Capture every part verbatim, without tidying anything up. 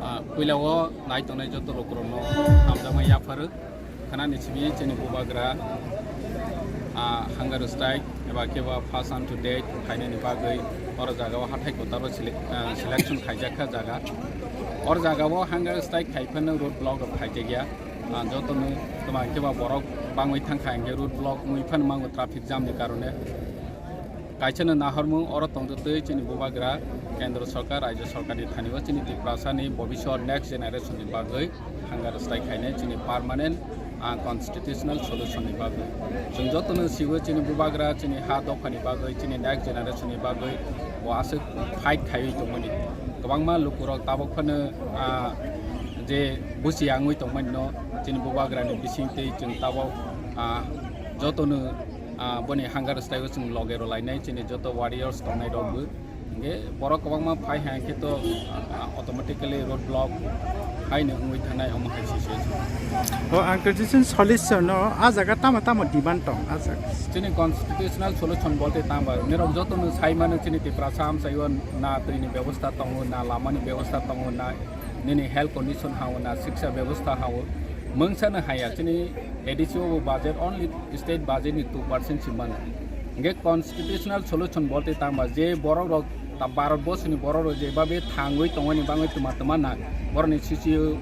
Ah, puila o nai tongnai joto lukurokno hamjakma yapharo. Khwnani simi chini bubagra, ah, hunger strike eba khe ba fast and to death khainani bagwi oro jaga o hathai kwtal o sele-, ah, selection khaijak kha jaga. Oro jaga o hunger strike khai phano road block rok khaijak ya. Ah, joto no toma khe ba borok bangwi thang kha hinkhe road block wngwi phano mango traffic jam ni karone. Kaisa no nahormung oro tongtwtwi chini bubagra Kendra Sorkar, Rajya Sorkar ni thani o chini Tiprasa ni bobiswt next generation ni bagwi hunger strike khainai chini permanent, ah, constitutional solution ni bagwi. Chwng joto no siwo chini bubagra chini ha dopha ni bagwi chini next generation ni bagwi bo aswk fight khaiwi tongmani. Kwbangma lukurok tabok phano, ah, je busi yangwi tongmani no chini bubagra ni bising twi chwng tabok, ah, joto no ah, boni hunger strike o chwng loge rw lainai chini joto warriors tongnai rok bo. Hinkhe borok kwbangma phai hai khe to, ah, automatically road block hai no wngwi thanai omo hai situation. O ang constitution solution no a jaga tamo tamo demand tong a jaga. Chini constitutional solution bolte tangba nirok joto no sai mano chini Tiprasa amchai o na twi ni bebosta tongo, na lama ni bebosta tongo, na nini health condition hao, na siksa bebosta hao, mungsa no haya chini A D C o bo budget only state budget ni two percent si mano. Hinkhe constitutional solution bolte tangba je borok rok ta Bharat borsoni borok rok je babe thangwi tongmani bangwi tuma tuma na borokni socio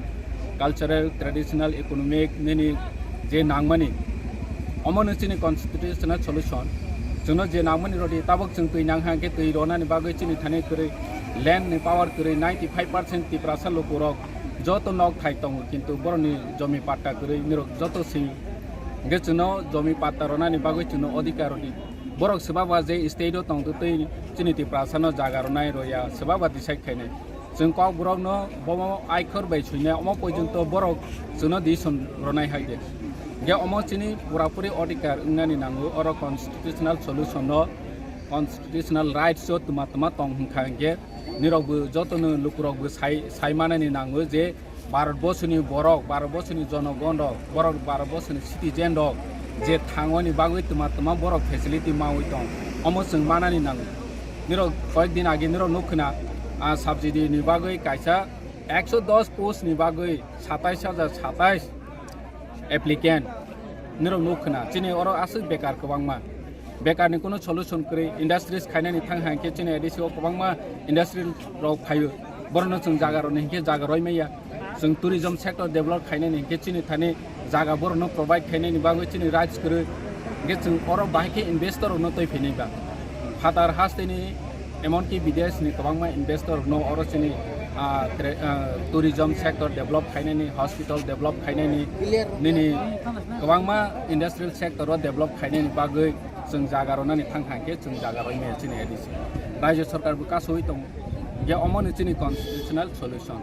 cultural, traditional, economic nini je nangmani omo no chini constitutional solution. Chwngno je nangmani rodi tabok chwng twi nang hang khe twi ronani bagwi chini thani kwrwi land ni power kwrwi ninety five percent Tiprasa lukurok joto nok thai tongo, kintu borokni jomi patta kwrwi nirok joto sing. Hinkhe chwngno jomi patta ronani bagwi chwngno odhikar rodi. Borok swbaba je state o tongtwtwi chini Tiprasano jaga ronai roya, swbaba decide khainai. Chwng kokborokno bomo aikhor bai suinai, omo porjonto borok chwngno decision ronai hai de. Hinkhe omo chini purapuri odhikar wngnani nango, oro constitutional solution no, constitutional rights o tuma tuma tong hwnkha hinkhe nirokbo jotono lukurokbo sai, sai manani nango je Bharat borsoni borok, Bharat borsoni jonogon rok, borok Bharat borsoni citizen rok je thangoni bagwi tuma tuma borok facility mawi tong, omo chwng manani nango. Nirok koyek din age nirok nukkha na, ah, subsidy ni bagwi kaisa ekso dos post ni bagwi satais hajar satais applicant nirok nukkha na. Chini oro aswk bekar kwbangma. Bekarni kunu solution kwrwi, industries khainani thang hai khe chini A D C o kwbangma industry rok phaio. Borokno chwng jaga rwni hinkhe jaga roi maya. Chwng tourism sector develop khainani hinkhe chini thani jaga borokno provide khainani bagwi chini rights kwrwi. Hinkhe chwng oro bahai khe investor rokno twi phainai ba. Phatar hasteni emonki bidesh ni kwbangma investor rokno oro chini, ah, tre-, ah, tourism sector develop khainani, hospital develop khainani, nini kwbangma industrial sector o develop khainani bagwi chwng jaga rwnani thang thang khe chwng jaga rwi maya chini A D C. Rajya Sorkar bo kasowi tongo. Je omo ni chini constitutional solution.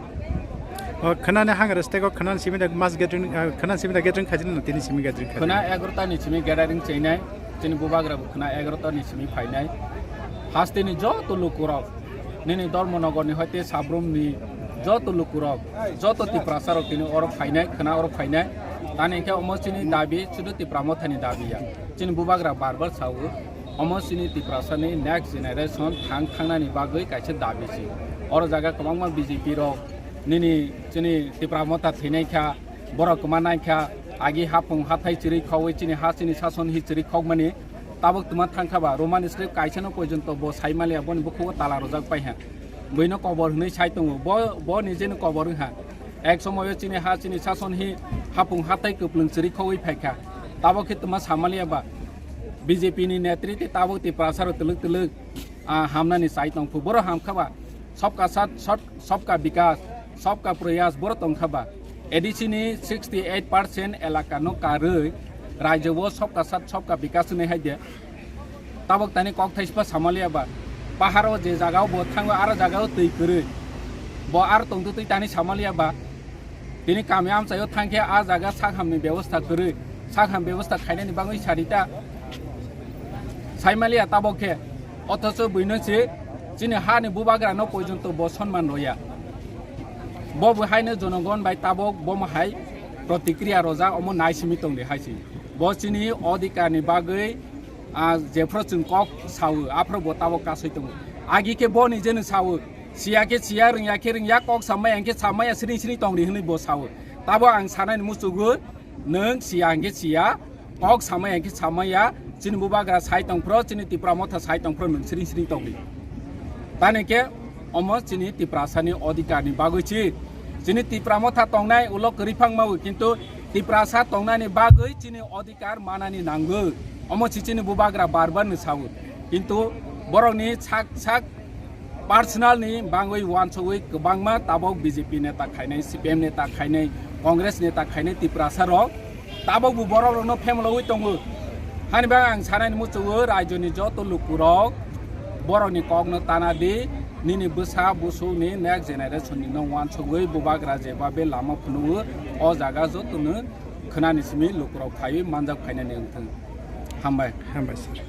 O khwnani hunger strike o khwnani simi da mass gathering, ah, khwnani simi da gathering khaijani na tini simi gathering khaijani? Khwna egarota ni simi gathering chainai, chini bubagra bo khwna egarota ni simi phainai. Hasteni joto lukurok, nini Dharmanagar ni hoite Sabrum ni joto lukurok, joto Tiprasa rok tini oro phainai, khwna oro phainai. Tani khe omo chini dabi, sudu Tipra Motha ni dabi ya. Chini bubagra bar bar sao, omo chini Tiprasa ni next generation thang thangnani bagwi kaisa dabi si. Oro jaga kwbangma B J P rok, nini chini Tipra Motha thwinai kha, borok kwma nai kha, agi hapung hathai chirwi khogwi chini ha chini sason hi chirwi khogmani tabuk twma thang kha ba, Roman script kaisa no porjonto bo sai maliya, boni bukhugo tala rwjak pai ha. Buino kobor hwnwi sai tongo, bo, bo nijeni kobor wng ha. Ek somoyo chini ha chini sason hi hapung hathai kwplwng chirwi khogwi phai kha. Tabuk khe twma sa maliya ba, B J P ni netritwi tabuk Tiprasa rok twlwk twlwk, ah, hamnani chai tong phu. Borok ham kha ba, sabka sat, sat, sabka bikas, sabka prayas borok tong kha ba. A D C ni sixty eight percent elaka no karwi rajyo o sabka sat, sabka bikas hwnwi hai de. Tabuk tani kok thaispa samaliya ba. Paharo je jaga o bo thango, aro jaga o twi kwrwi. Bo aro tongtwtwi tani samaliya ba. Tini kami amchaio thangkhe a jaga sakham ni bebosta kwrwi, sakham bebosta khainani bagwi sarita saimaliya tabok khe, othocho buino se chini hani bubagra no porjonto bo sonman roya. Bo bo haino jonogon bai tabok bomo hai protikriya rojak, omo nai simi tongdi hai se. Bo chini odhikar ni bagwi, ah, jephru chwng kok sao, aphru bo tabok kasui tongo. Agi khe bo ni jeno sao, Siya khe siya, rwngya khe rwngya, kok samaya hwnkhe samaya, sring sring tongri hwnwi bo sao. Tabo ang sanani muchugo, nwng siya hwnkhe siya, kok samaya hwnkhe samaya, chini bubagra sai tongphro, chini Tipra Motha sai tongphro, nwng sring sring tongri. Tani khe omo chini Tiprasani odhikarni bagwi si. Chini Tipra Motha tongnai ulo kwrwi phang mawi, kintu Tiprasa tongnani bagwi chini odhikar manani nango. Omo si chini bubagra bar bar ni sao. Kintu borokni sak sak personal ni bangwi wansugwi kwbangma tabok B J P neta khainai, C P M neta khainai, Congress neta khainai Tiprasa rok tabok bo borok rokno phemlowi tongo. Hani bang ang sanani muchugo, raijoni joto lukurok borokni kokno tana di, nini bwsa busukni next generation ni no wansugwi bubagra jeba be lama phunukgo, o jaga jotono khwnani simi lukurok phaiwi manjak phainani wngthung. Hambai. Hambai sir.